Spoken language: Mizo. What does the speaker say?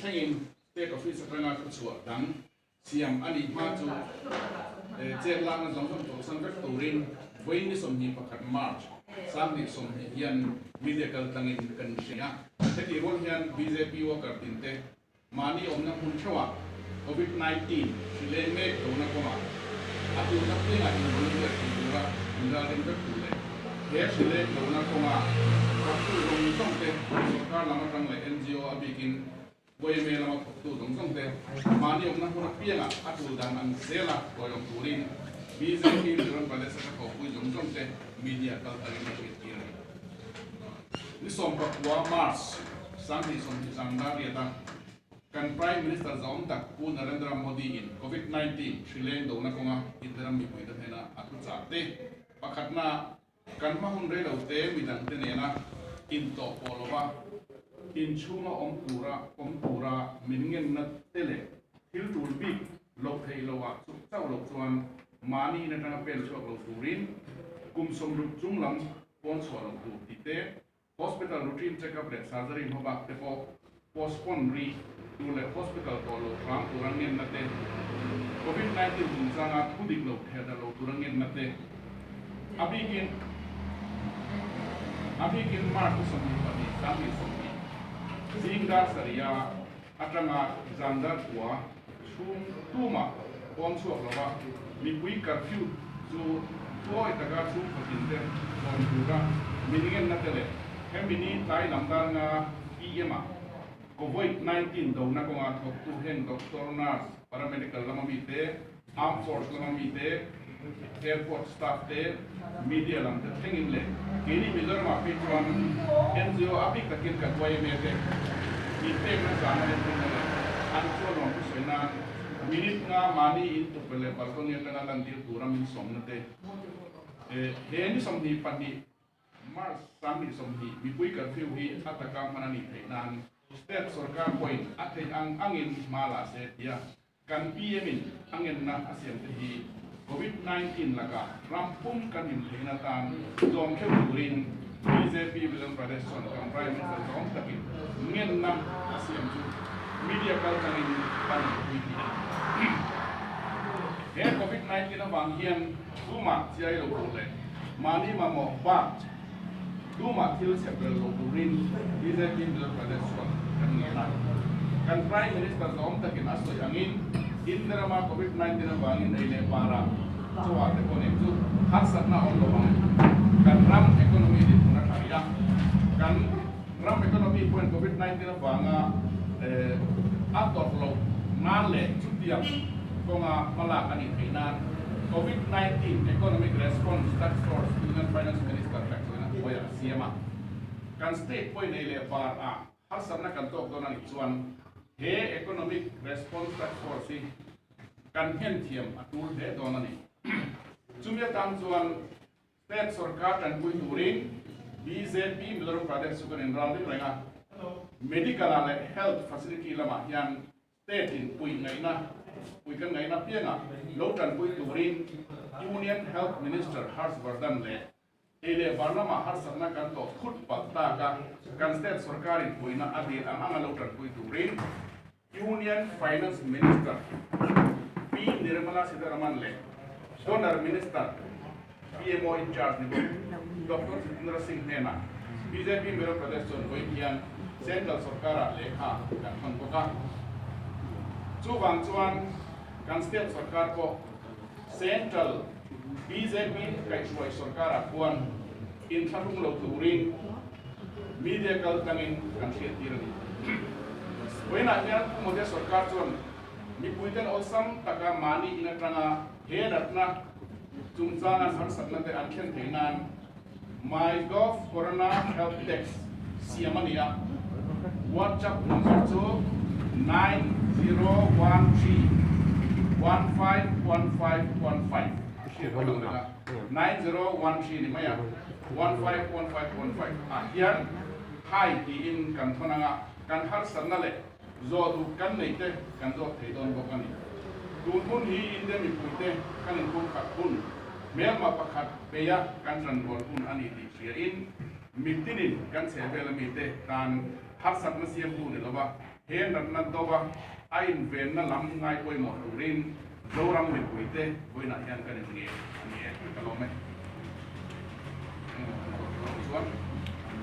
thlengin State Office atanga thuchhuah dang siam a nih hma chu chet lakna zawng zawng chawlhsan vek turin vawiin ni 21 March 2020 hian media kaltlangin kan hria. Hetih rual hian bjp worker tinte mahni awmna hmun theuhah Covid 19 hri leng mek lohna kawngah a tulna piangah involunteer thei tura inralring vek tur leh he hri leng lohna kawnga thawktu zawng zawng te sorkar lam atang leh NGO a bikin YMA lama thawktu zawng zawng te mahni awmna hmun apiangah a tul dan ang zela tawiawm turin bjp Mizoram Pradesh atanga thawhpui zawng zawng te media kal takin a hriattir a ni. Ni 19 March 2020 zan dar riata kan Prime Minister zahawm tak Pu Narendra Modi in Covid 19 hri leng dona kawnga India ram mipuite hnena a thuchah te pakhatna kan hma hun rei lo te midangte nena intawh pawh lova inchhunga awm tura awm tura min ngenna te leh thil tul bik loh theih loah chuk chauh loh chuan mahni in atanga pen chhuak lo turin kum 60 chung lam pawn chhuah loh tur tih te, hospital routine check up leh surgery hmabak te pawh postpone rih tur leh hospital tawh loh hram tura ngenna te, Covid 19 chungchanga thu dik lo theh darh lo tura ngenna te, a bikin a bikin March ni 22 2020 zing dar sarih atanga zan dar kua chhung tumah pawn chhuak lova mipui curfew chu thuawi taka chhungkaw tin te hawn tura min ngenna te leh hemi ni tlai lam dar nga PM ah Covid 19 dona kawnga thawktu heng doctor, nurse, paramedical lama mi te, armed force lama mi te, airport staff te, media lam te thlengin leh keini Mizoramah phei chuan NGO a bik takin kan YMA te inpekna zana entirna leh an chuan lawm thusawi nan minute nga mahni in tukverh leh balcony atanga lantir tura min sawmna te he ni 22 March 2020 mipui curfew hi a taka hman a nih theih nan state sorkar pawhin a theih ang angin hma la se tia kan PM in a ngenna a siam te hi Covid 19 lakah ram pum kan him theihna tan zawm theuh turin bjp Mizoram Pradesh chuan kan Prime Minister zawm takin ngenna a siam chu media kaltlangin kan pui tih a ni. He Covid 19 avang hian tumah chiai lo tur leh mahni mamawh bak tumah thil chhep rel lo turin bjp Mizoram Pradesh chuan kan ngen a. Kan Prime Minister zawm takin a sawi angin India rama Covid 19 avangin ei leh parah chawah te pawh nen chu harsatna awm lo ang. Kan ram economy dinhmun a tha rih a. Kan ram economy pawhin Covid 19 avanga a tawrh loh nan leh chutiang kawnga hmalak a nih theih nan Covid 19 Economic Response Task Force Union Finance Minister kaihchawina hnuaiah a siam a. Kan state pawhin ei leh bar ah harsatna kan tawk dawn a nih chuan he Economic Response Task Force hi kan nghen thiam a tul hle dawn a ni. Chumi atang chuan state sorkar tanpui turin bjp Mizoram Pradesh chu kan inral ring reng a. Medical ah leh health facility lamah hian state in pui ngaihna pui kan ngaihna piangah lo tanpui turin Union Health Minister Harsh Vardhan leh ei leh bar lamah harsatna kan tawh thut palh taka kan state sorkarin puina a dil ang anga lo tanpui turin Union Finance Minister P Nirmala Sitharaman leh Donor Minister PMO in charge ni bawk Doctor Jitendra Singh hnenah bjp Mizoram Pradesh chuan vawiin hian Central sorkarah lehkha kan thawn bawk a. Chuvang chuan kan state sorkar pawh Central bjp kaihhruai sorkarah khuan inthlahrung lo turin media kaltlangin kan hriattir a ni. Vawiinah hian Pu Modi sorkar chuan mipuiten awlsam taka mahni in atanga he natna chungchang an harsatna te an thlen theih nan MyGov Corona Help Desk siam a ni a. WhatsApp number chu 9013151515 hriat ka lo reng a, 9013 ni mai a, 151515 ah hian hi tiin kan thawn ang a, kan harsatna leh zawh duh kan neih te kan zawt thei dawn bawk a ni. Tun hun hi India mipuite kan inpumkhat hun, hmelma pakhat beia kan ṭanrual hun a ni tih hriain mitinin kan chhehvel ami te tan Harsatna siamtu ni lova he natna dova a invenna lam ngai pawimawh turin Zoram mipuite vawiinah hian kan inngen a ni e. Ka lawm e.